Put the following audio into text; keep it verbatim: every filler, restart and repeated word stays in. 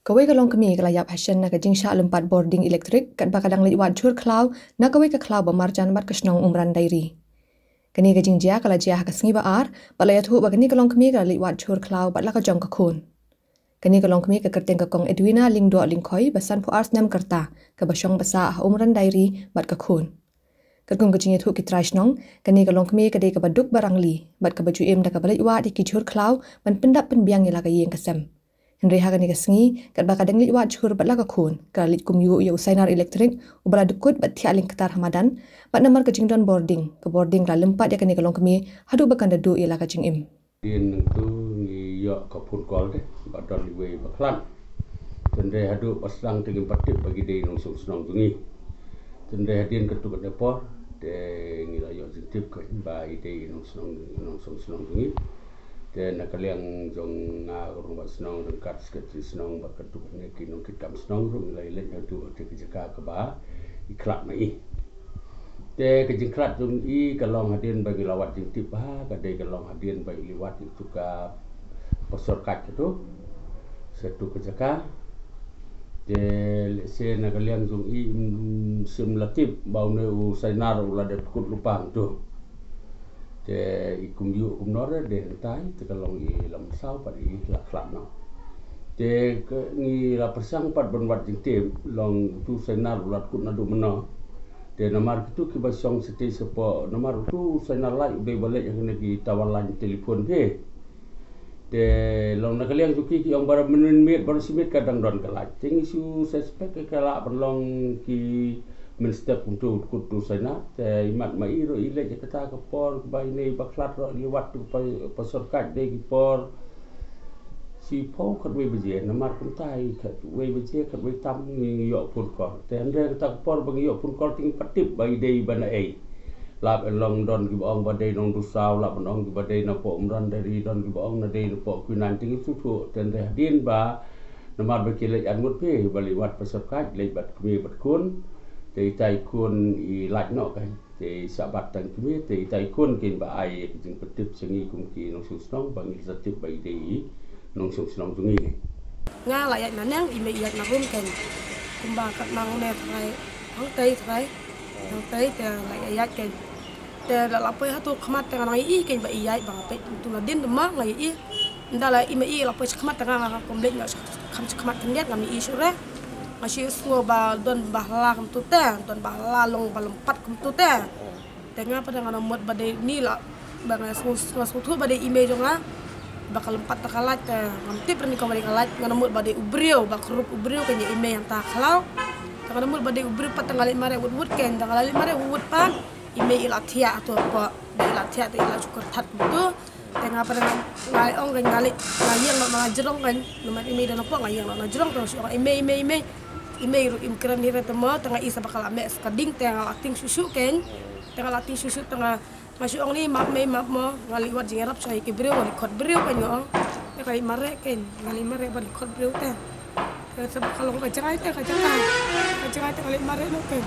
Kawei ka longkmie ka la ïap ha shen na ka jingshah lympat bording elektrik katba ka dang leit wad jhur khlaw na kawei ka khlaw ba marjan bad ka shnong Umran Diary. Kane ka jingjia ka la jia ha ka sngi ba ar bad la ïathuh ba kane ka longkmie ka la leit wad jhur khlaw bad la ka jong ka khun. Kane ka longkmie ka kyrteng ka Kong Edwina Lyngdoh Lyngkhoi ba sanphew ar snem ka rta, kaba shong ba sah ha Umran Diary bad ka khun. Katkum ka jingïathuh ki trai shnong, kane ka longkmie ka dei kaba duk ba rangli bad kaba ju im da kaba leit wad ïa ki jhur khlaw ban pyndap pynbiang ïa la ka ïing ka sem. Hynrei ha kane ka sngi, katba ka dang leit wad jhur bad la ka khun, ka la leit kumjuh ïa u sainar elektrik uba la dkut bad thiah lyngktar ha madan, bad namar ka jingdon bording, ka bording ka la lympat ïa kane ka longkmie haduh ba kan da duh ïa la ka jingim. Hadien nangtu ngi ïoh ka phone call te ba don iwei ba khlad. Te hynrei haduh ba sdang te ngim pat tip ba ki dei nongshong shnong jong ngi. Te hynrei hadien katto katne por te ngi la ïoh jingtip ka ba i dei nongshong, nongshong shnong jong ngi. Te na ka liang jong nga u rangbah shnong ryngkat secretary shnong bad katto katne ki nongkitkam shnong ruh ngi la ïaleit haduh te ka jaka kaba i khlad ma i. Te ka jingkhlad jong i ka long hadien ba ngi la wad jingtip ba ka dei ka long hadien ba i leit wad ïa utu ka pastor kaj katu sha utu ka jaka. Te lehse na ka liang jong i im shym la tip ba une u sainar u la dep kut lypa hangtu. Te i kumjuh kumno re de hangtai te ka long i la mynsaw pat i la khlad noh. Te ka ngi la pyrshang pat ban wad jingtip long utu sainar u la dkut naduh mynno. Te namar kitu kiba shong shatei shapoh namar utu sainar lait u dei ba leit ha kine ki tower line telephone phi. Te long na ka liang jong ki ki ong baroh mynmiet baroh shi miet ka dang don ka lait. Te ngi shu suspect ka lah ban long ki mynstep kumtu kut tu sainar. Te imat ma i ruh i leit ha kata ka por ba ine ba khlad ruh i leit wad tu pa, pastor kaj dei ki por shiphew khatwei baje namar kumta i khatwei baje khatwei tam ngi ïoh phone call. Te hynrei kata ka por ba ngi ïoh phone call te ngim pat tip ba i dei ba na ei. Lah ban long don kiba ong ba dei nongdusaw, lah ban ong kiba dei napoh Umran Diary, don kiba ong na dei napoh Kwinang te ngim sngewthuh. Te hynrei hadien ba namar ba ki leit arngut phi ba leit wad pastor kaj leit bad kmie bad khun. Te itai khun i lait noh ka. Te i shah bat tang kmie te itai khun kin ba ai ka jingpyntip sha ngi kum ki nongshong shnong ba ngi sa tip ba i dei i nongshong shnong jong ngi. Nga la ïaid na neng, i mei i ïaid na rum ken. Kumba kat nang ne trai, hangtei trai, hangtei te la ïaid ken. Te la la poi hatu khmat te nga nang i ken ba i ïaid ba nga peit tu na din ma nga i. Nda la i mei i la poi khmat te nga nga kum leit nga kham khmat khyndiat nga mei i shu re. Nga shu sngew ba don ba hla kumtu te, don ba hla long ba lympat kumtu te. Te nga pat nga na mut ba dei ni la ba nga sngewthuh ba dei i mei jong nga ba ka lympat ta ka lait te ngam tip rni ka ba dei ka lait nga na mut ba dei u briew ba krup u briew ka ïa i mei hangta khlaw. Te nga na mut ba dei u briew pat te nga leit mareh wut wut ken te nga la leit mareh wut wut pat i mei i la thiah tu pa dei i la thiah te i la shu kyrthat tu. Te nga pat nga ong ken nga leit nga ïeng noh na jrong ken namar i mei da na pok nga ïeng noh na jrong te shu ong i mei i mei i mei. I mei ruh im kren hi re te mo te nga i sa ba ka la meh ska ding te nga la ting shu shu ken. Te nga la ting shu shu te nga nga shu ong ni map mei map mo nga leit wad jingïarap sha ki briew nga leit khot briew ken nga ong. Te ka leit mareh ken nga leit mareh ba leit khot briew te. Te sa ba ka long ka jngai te ka jngai ka jngai te nga leit mareh noh ken.